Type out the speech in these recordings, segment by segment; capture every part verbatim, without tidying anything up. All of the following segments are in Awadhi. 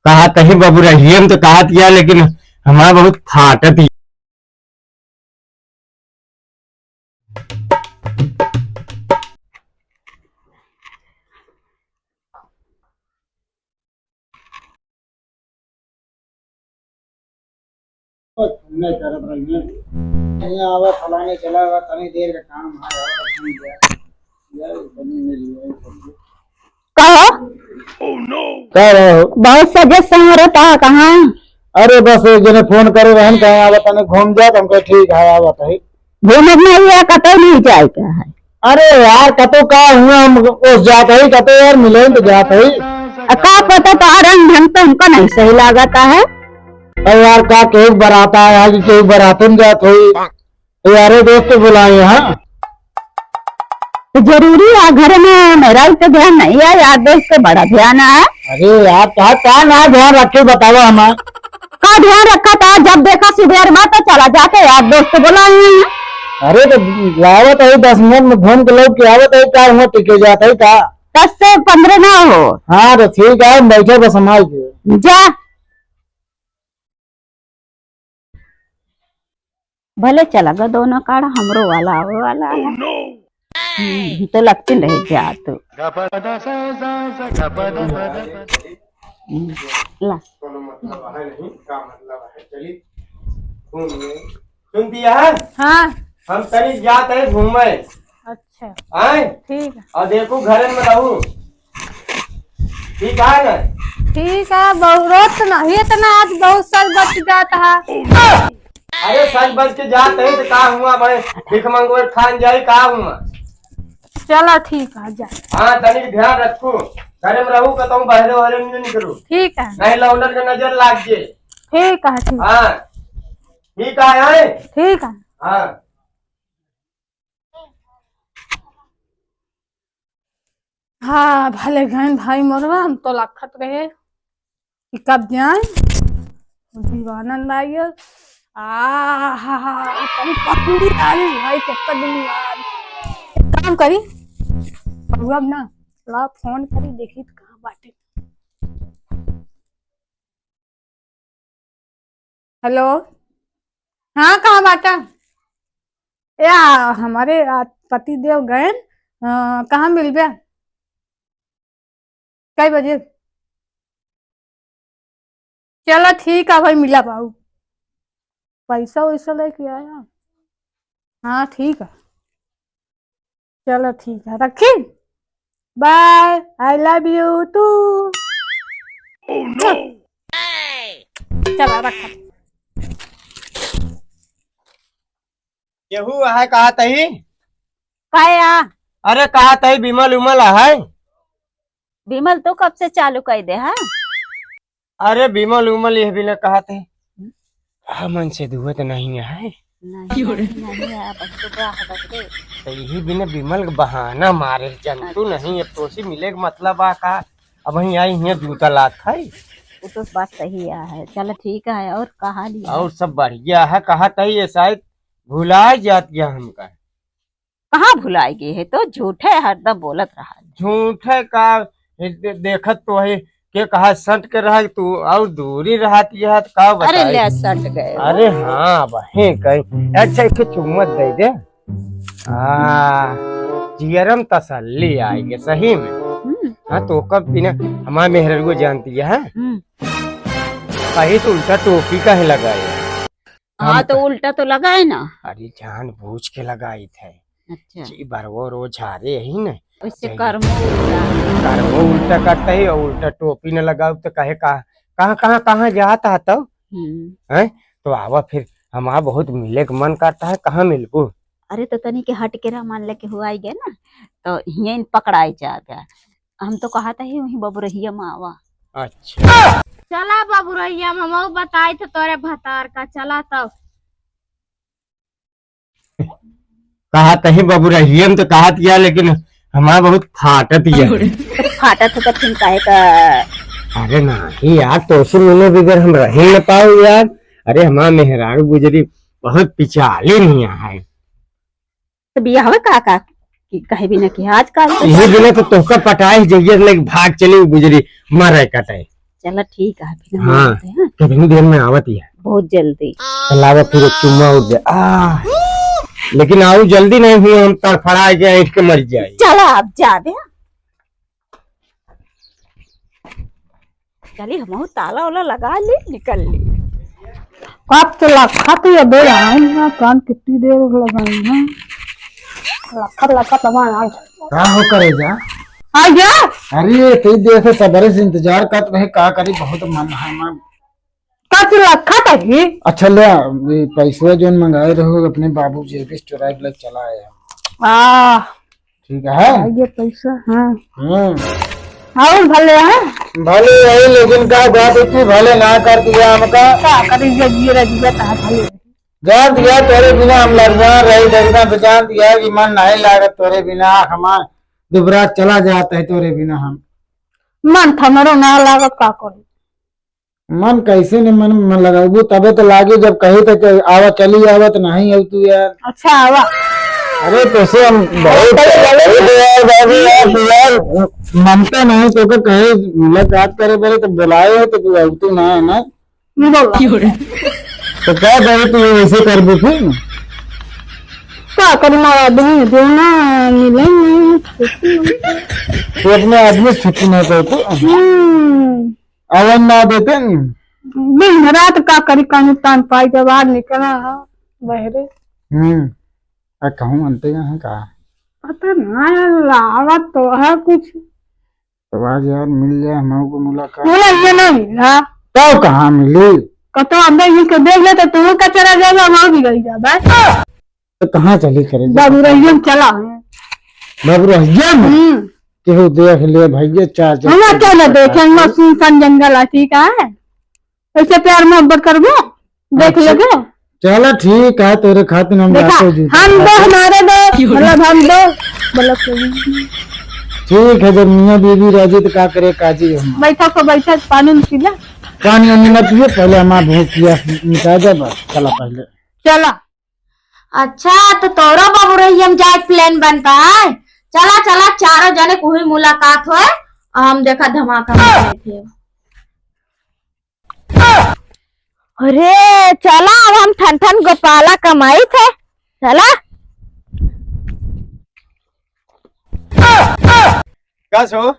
कहा तही बबुरहिया में तो कहा दिया, लेकिन हमारा बहुत फाटत ही। नहीं करत रहिए। नहीं आवा, फलाने चला गया, तनी देर का काम है, आवा, भूल गया। यार, तनी मिल गया। कहो। का रहो? बहुत सजे संवरत आ, कहाँ? अरे बस एक जने फोन करे रहन, कहे आवा तनी घूम जा, तो हम कहे ठीक है, आवा तही। घूमत नहीं है, कतई नहीं जाए के है। अरे यार, कतो का हुआ, हम ओस जात हई, कतो यार मिले तो जात हई। आ, का पता तो रंग ढंग तो हमका नहीं सही लागत है। अरे यार, का केहू बराता है कि केहू बराते में जात होई। यारे दोस्त बुलाए हैं। तो जरूरी है, घर में मेरा ही तो ध्यान नहीं है, यार दोस्त पे बड़ा ध्यान है। अरे यार, का, का ना ध्यान रखे बतावा हमार। का ध्यान रखा था, जब देखा सुबेर में तो चला जाके यार दोस्त बुलाए हैं। अरे तो आवत है, दस मिनट में घूम के लौट के आवत है, का हुआ टिके जात है का? दस से पन्द्रह ना हो। हाँ तो ठीक है, हम बैठे बस संभाल के। जा। भले चला गया दोनों काढ़ा, हमरो वाला आवे वाला है। हम्म, तो लगते रह जा तू। हम्म, ला। कोनो मतलब है नहीं, का मतलब है? चली घूम ले। सुन दिया है? हाँ। हम तनी जात है घूमे। अच्छा। आए? ठीक है। और देखू घरे में रहू। ठीक है ना? ठीक है, बहुरोत नहीं इतना, आज बहुत सज बच जाता है। अरे सज बज के जात है तो का हुआ भाई? भिख मंगवे खान जाई का हुआ? चला ठीक है, जा। हाँ, तनिक ध्यान रखू, घरे में रहू, कतहूँ बहरे वहरे नहीं निकलू। ठीक है। नहीं लौंडन के नजर लाग जे। ठीक है, ठीक। हाँ, ठीक है, आए? ठीक है। हाँ। हाँ, भले गए भाई मोरवा, हम तो लखत रहे कि कब जाए, दीवाना लागे। आ हा हा, तनी पकौड़ी डाली भाई, कितना दिन बाद। एक काम करी, बबुआ ना, ला फोन करी, देखी त कहाँ बाटे। हेलो, हाँ, कहाँ बाटा? या, हमारे, आ, पति देव गए, आ, कहाँ मिलबे? कई बजे? चला ठीक है भाई, मिला बाबू। पैसा वैसा लेके आया? हाँ, ठीक है। चलो ठीक है, रखी। Bye, I love you too। Oh no। चला रखा। केहू है कहा तही? काया? अरे कहा तही विमल उमल है? विमल तो कब से चालू कर दे है? अरे विमल उमल यह बिना कहा तही। हमन से दुआ तो नहीं है। नहीं, नहीं, नहीं है, बस तो क्या है, बस के। तो यही बिना विमल के बहाना मारे, जनतू अच्छा। नहीं, अब तोसी मिले के मतलब आ का? अब वहीं आई हियाँ जूता लात खाई। वो तो बात सही है। चल ठीक है, और कहा लिया? और सब बढ़िया है, कहा तही ये शायद भुला जात गया हमका। कहाँ भुलाई गई है? तो झूठे हरदम बोलत रहा। झूठे का? दे-, देखत तो है के कहा सट के रहा तू और दूरी रहत यह तो का अरे बताई? ले सट गए। अरे हाँ, वही कहीं। अच्छा, एक ठो चुम्मत दे दे। आ, जियरम तसल्ली आएगी सही में। हम्म। हाँ, तो कब बिना हमारे मेहररुआ जानती है, हाँ? हम्म। कहीं से उल्टा टोपी काहे लगाए? हाँ, हम तो क- उल्टा तो लगाए ना। अरे, जानबूझ के लगाई थे। अच्छा। जी, बरवो रोज झारे ही न। उससे जय। कर्मो उल्टा। कर्मो उल्टा करता ही और उल्टा टोपी न लगाओ तो कहे का, कहाँ, कहाँ, कहाँ जात हा तब? हम्म। हैं? तो आवा फिर, हमारा बहुत मिले के मन करता है, कहाँ मिलबू? अरे, तो तनी के हट के रह, मान ले के हुआ ही गया ना, तो हियन पकड़ाई जाबे। हम तो कहा था ही वहीं बबुरहिया में आवा। अच्छा। चला बबुरहिया में, हम बताई थे तोरे भतार का, चला तब। कहा तही बबुरहिया में तो कहा दिया, लेकिन हमारा बहुत फाटत ही है। फाटत हो तो फिर काहे का? अरे नहीं यार, तोसे मिले बगैर हम रह ही न पाओ यार। अरे हमारा मेहरारू गुजरी बहुत पिचाली नहीं है। तो बियाह का, का कि कहे भी न कि आजकल तो यही बिना तो तोहका पटाए जइया लेके भाग चली गुजरी मरे कटे। चला ठीक है, फिर हम हाँ, आते हैं। कितनी देर में आवत ही है? बहुत जल्दी। चलावा फिर एक चुम्मा उठ जाए। आ, लेकिन आऊ जल्दी नहीं हुई, हम तड़फड़ा के ऐंठ के मर जाए। चला अब जाबे। चली, हमहू ताला वाला लगा ली, निकल ली। कब से लखत ये दे रहा हूँ ना, कान कितनी देर लगाई है। लखत, लखत लगा यार। का हो करे जा? आ जा। अरे, ते देर से सबरे से इंतजार करत रहे, का करी, बहुत मन है मन। कब से लखत है जी? अच्छा ले, ये पैसवा जोन मंगाए रहो अपने बाबू जेबी से चुराए के ले चला आया। आ, ठीक है। आ, ये पैसा, हाँ। हम्म। और भले हैं? भले है, लेकिन का बात इतनी भले ना कर दिया हमका। का करी, जब ये रजिया ता भले। जान दिया तोरे बिना हम लड़वा रहे, देखना तो जान दिया कि मन नहीं लागत तोरे बिना, हमार दुबरा चला जात है तोरे बिना हम। मन थमरो ना लागत, का करी? मन कैसे ने मन, मन लगाबू तबे तो लागे, जब कहे तो कि आवा, चली आवा तो नहीं आऊ तू यार। अच्छा, आवा। अरे तोसे हम बहुत, बहुत यार, बाबू यार, तू यार मनता नहीं तो के कहे मुलाकात करे बरे तो बुलाए हो तो तू आऊ तू ना है ना। नहीं बोल। तो क्या करे तू ऐसे कर दे फिर? क्या करूँ, आदमी जो ना मिले नहीं, छुट्टी नहीं। तू अपने आदमी से छुट्टी नहीं करते? हम्म। आवन ना देते न। दिन रात का करी, कानू तान पाई, जब आज निकला है बहरे। हम्म। आ कहूँ अंते यहाँ का? पता ना, लावा तो है कुछ। तो आज यार मिल जाए, हम को मुलाकात। बोला ये ना मिला। तो कहाँ मिली? कतो अंदर ही को देख ले तो तू का चला जाएगा, हम भी गई जाबे। तो कहाँ चली करे? बाबू रहिया में चला है। बाबू रहिया में? हम्म। केहू देख ले भैया, चार चार हम क्या ना देखे, हम सुनसान जंगल है, ठीक है? ऐसे प्यार मोहब्बत करबो? देख अच्छा। लेबो? चला ठीक है, तोरे खातिर हम देखा, जाते जूते हम दो, खाते। हमारे दो, मतलब हम दो, मतलब कोई। ठीक है, जब मियाँ बीबी राजी तो का करे काजी हम। बैठा को बैठा, पानी में पी ले। पानी वानी ना पिए, पहले हमार भूख पियास मिटा दे बस, चला पहले। चला। अच्छा, तो तोरो बाबू रहिया में जाए के plan बनता है? चला, चला, चारों जने को हुई मुलाकात होए, और हम देखा धमाका मचाए थे। अरे, चला, अब हम ठन ठन गोपाला कमाई थे, चला। कस हो,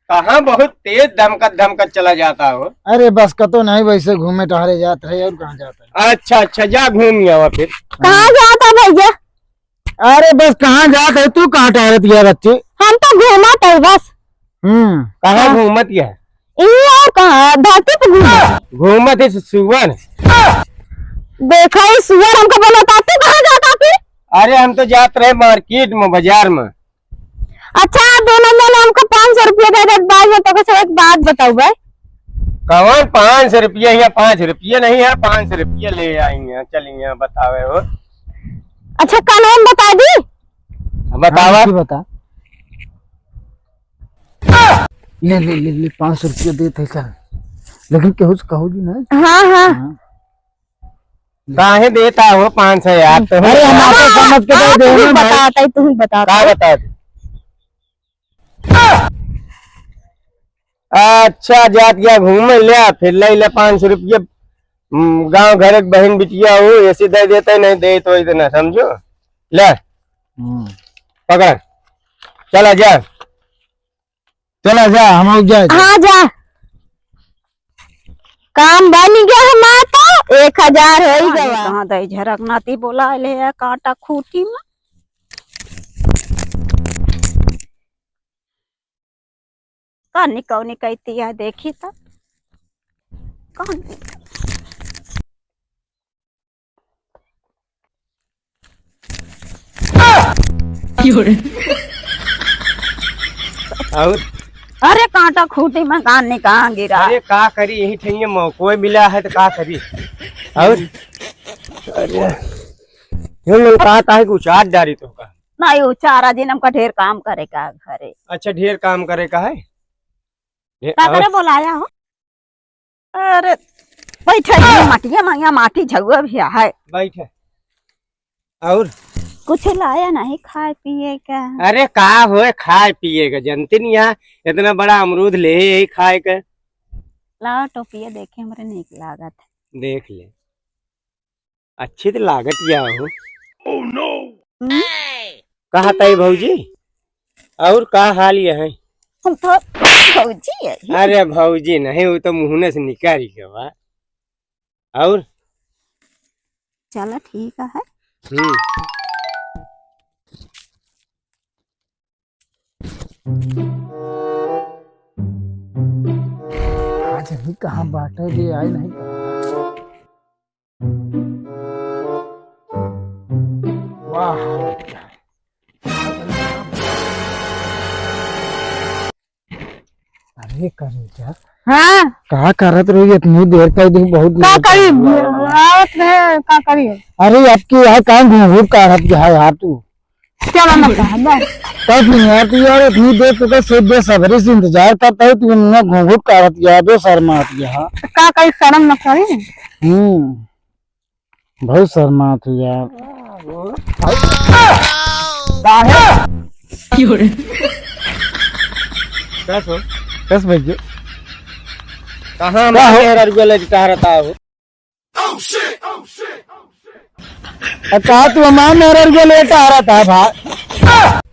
कहाँ बहुत तेज धमकत धमकत चला जाता हो? अरे बस कतो नहीं, वैसे घूमे टहरे जात रहे, और कहाँ जात है? अच्छा अच्छा, जा घूम आवा फिर। कहाँ जाता भैया? अरे बस कहाँ जात है तू, कहाँ टहरत गया बच्ची? हम तो घूमत है बस। हम्म। कहाँ हाँ। घूमत गया? ई और कहाँ, धरती पे घूमत। घूमत है सुअर। देखा ई सुअर हमको बोलता, तू कहाँ जाता फिर? अरे हम तो जात रहे market में, बाजार में। अच्छा, दोनों जने हमको पाँच सौ रुपया दे दे, बाद में तोके से एक बात बताऊ बे। कौन पाँच सौ रुपया? यहाँ पाँच रुपया नहीं है, पाँच सौ रुपया ले आई हैं, चलिए बतावे हो। अच्छा, कानून बता दी। बतावा। हाँ, बता। ले, ले, ले, ले, पाँच सौ रुपया देत है का? लेकिन केहू से कहू जी ना। हाँ, हाँ। हाँ। काहे देता हो पाँच सौ यार? तो अरे, हम आपको समझ के दे दे ना भाई। बताता है, तू ही बताता का है। बता दे? अच्छा, जात गया घूमे ले, फिर ले ले पाँच सौ रुपये। हम्म, गाँव घर एक बहन बिटिया हो, ऐसे दे देते, नहीं दे तो इतना, समझो। ले। हम्म। पकड़। चला जा। चला जा, हम लोग जाए। हाँ, जा। काम बन गया हमार तो, एक हजार हो ही अरे, गवा। कहाँ दई झरक नाती बोला ले है कांटा खूंटी में। कौन कौन कहती है, देखी तो। कौन? और? अरे कांटा खूंटी में कान निकाल गिरा। अरे का करी, यही ठेंगे मौको मिला है तो का करी। और? अरे, ये लोग का, काहे को उचार डारी तो का? नहीं, उचारा दिन हमका ढेर काम करे का घरे। अच्छा, ढेर काम करे का है? ढेर, का करे और? बोलाया हो? अरे, बैठे ही मटिया में, यहाँ माटी झउआ भी है। बैठे। और? कुछ लाया नहीं खाए पिए का? अरे, का होए खाए पिए का? जनती नहीं है, इतना बड़ा अमरूद ले, यही खाए का। लावा टोपिया देखे, हमरे नीक लागत है। देख ले, अच्छी तो लागत या हो। हम्म? कहा ताई भौजी, और का हाल ये है? हम तो भौजी है। अरे भौजी नहीं, वो तो मुहने से निकाल के बा। और चला ठीक है। हम्म। आज ही कहाँ बाटे जे आए नहीं। वाह। अरे करेजा। हाँ। का करत रही इतनी देर तक? देख बहुत का लेट करी? हो गया। आवत रहे, का करी? अरे आपके यहाँ कहाँ घूंघट काढ़त गया है यार तू? चला ना कहा, बस। तब नहीं यार तू यार इतनी देर तक से बेसब्री से इंतजार करता है, तू मुँह घूंघट काढ़त गया, बेशर्मात गया। तो का करी, शर्म न करी? हम्म। बहुत शर्मात हो यार। कस हो? कस भैया? कहाँ का हो? मेहरारू के लेके टहरता हो? अ, कहा तू हमार मेहरारू के लेके टहरता है भाई?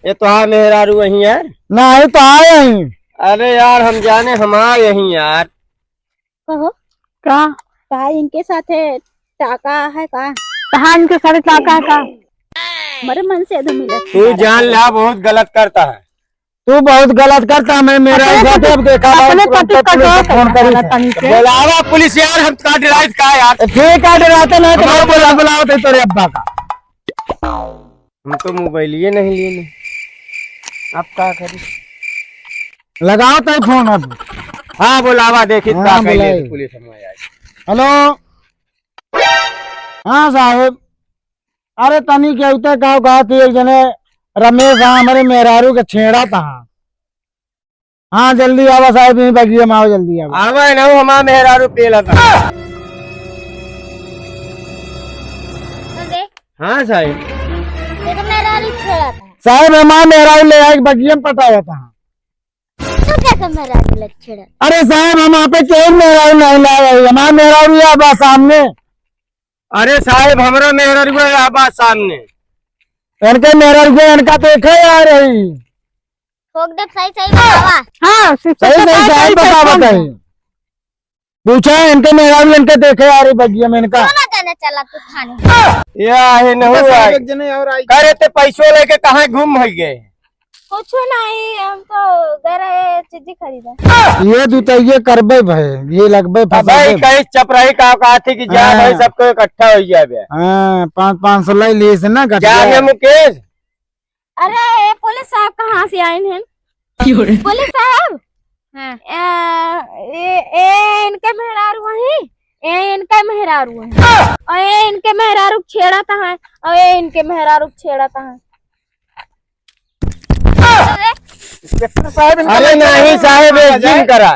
ये तो हाँ मेहरारू वही यार। ना, ये तो आए हैं। अरे यार, हम जाने हम आए यहीं यार। कहो। का? का इनके साथे टाका है का? कहाँ इनके साथे टाका है का? मरे मन से अधो मिलत तू है। जान ला, बहुत गलत करता है। तू बहुत गलत करता है, मैं मेरा अपने इधर पति, अब देखा अपने भाई, पति तुरंत का पुलिस जो को फोन करी करता है। तनी से। बुलावा पुलिस यार, हम का डराइत का यार? ठीक है, डराते नहीं तो हमारे बोला, बुलाओ तो तेरे अब्बा का। हम तो मोबाइलिए नहीं लेने, अब का करी? लगाओ तो फोन अब। हाँ, बोलावा, देखी हाँ, का कही बुलाई। ले, पुलिस हम आए। हेलो, हाँ साहेब, अरे तनी के उते का कहा थी, एक जने रमेश हाँ हमरे मेहरारू के छेड़ा था। हाँ, जल्दी आवा साहेब, यहीं बगिया में आवा, जल्दी आवा। आवा है ना, वो हमार मेहरारू पेला था। अबे, हाँ साहेब। तेरे मेहरारू छेड़ा था। साहेब, हमार मेहरारू ले आए, बगिया में पटाया था। तू कैसे मेहरारू ले छेड़ा? अरे साहेब, हम आपे केहू मेहरारू नहीं लाए, हमार मेहरारू या बा सामने। अरे साहेब, हमरा मेहरारू या बा सामने। इनके मेहरारू के इनका देखे आ रही। ठोक दे, सही सही बतावा। हाँ, सही सही सही साहेब बतावा बताई। पूछा इनके मेहरारू इनके देखे आ रही बगिया में इनका। क्यों ना जाने चला तू थाने? ये आहे नहीं इनका साहब आई। एक जने और आई। करे ते पैसों लेके कहाँ घूम भई गए? कुछ नहीं, हम तो गए रहे चीजी खरीदे। ये दू तो ये करबे भाई, ये लगबे अब भाई फंसबे। कहीं चपराही का कहा थी कि जा हाँ। भाई सबको इकट्ठा हो जाबे। हाँ, पाँच, पाँच सौ ले लिए से ना गठिया। जा रे मुकेश, अरे, ये पुलिस साहब कहाँ से आइन हैं? क्यों रे? पुलिस साहब? हाँ। ए, ए, ए, इनके मेहरारू वही, ए, इनके मेहरारू वही। और ए, इनके मेहरारू छेड़ा था है, और ए, इनके मेहरारू छेड़ा था है। इंस्पेक्टर साहब, इनका अरे लेके नहीं चलो। साहब, एक जिन करा।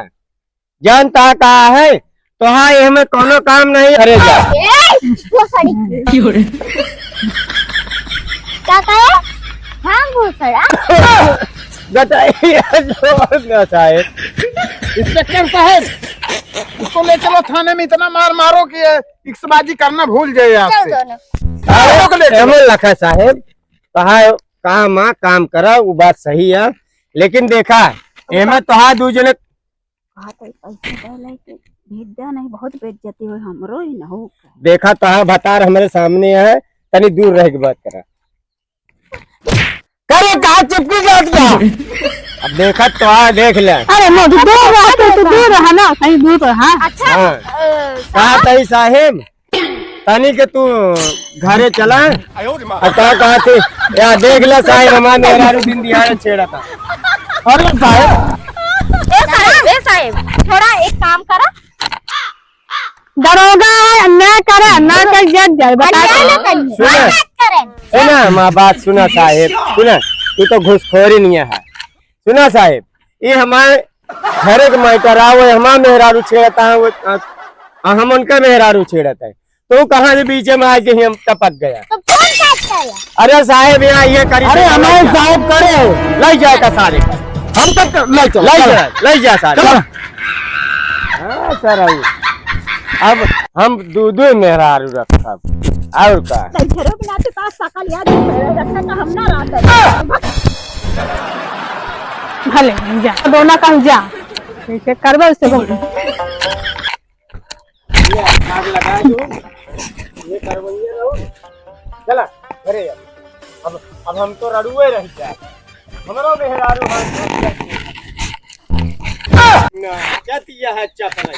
जानता का है? तो हाँ, ये हमें कोनो काम नहीं करे जा। ए, भोसड़ी। का कहे? हाँ, भोसड़ा। बताइए, जो ना साहेब। इंस्पेक्टर साहेब, इसको ले चलो थाने में, इतना मार मारो कि ये इक्सबाजी करना भूल जाए चल आपसे। दोनों। दोनों को ले चलो। एमन लखा साहेब, कहा, कहा माँ काम करा, वो बात सही है, लेकिन देखा, एमे तोहार दू जने कहा तो पैसे पहले के भेज दे, नहीं बहुत बेइज्जती होई हमरो ही न हो। देखा तो हाँ, भतार हमरे सामने है, तनी दूर रह के बात करा। करे कहा चिपकी जात बा? अब देखा तो हाँ, देख ले। अरे नो, तू दूर रहा, तू, तू दूर रहा ना, कहीं दूर रहा। अच्छा, हाँ। अ, कहा साहब? तई साहेब, तनी के तू घरे चला। आ का कहत ही? या देख ले साहेब, हमार मेहरारू दिन दिहाड़े छेड़ा था। अरे साहेब। ए साहेब, ए साहेब, थोड़ा एक काम करा। दरोगा है, अन्याय करे, अन्याय कर जज जाए, बता अन्याय दे। ना करिए, सुना। अन्याय करें। सुना, हमार बात सुना साहेब, सुना। तू तो घुसखोरी नहीं है। सुना साहेब, ये हमारे घरे के मैटर आ, वो हमार मेहरारू छेड़ता है, वो, आ, आ हम उनका मेहरारू छेड़ता है। तो कहाँ से बीच में आके हम टपक गया? तो कौन करता है? अरे साहेब, यहाँ ये करी अरे तो हमारे लग जा। साहेब करे। लग जाए का सारे का। हम तक लग चलो, लग चलो। जा, लग जा सारे। चलो। हाँ, सर, आइए। अब हम दू दू मेहरारू रखब, और का? तो घरों के नाते पास सकल याद रखने का हम ना रहते। भले, जा, दोनों कहीं जा, जैसे करबे उससे बोल। ये आग लगा दो, ये करवैया रहो। चला, घरे जा। अब, अब हम तो रड़ुए रह जाए। हमरो मेहरारू हाथ धो दिया। ना, क्या दिया है चपल?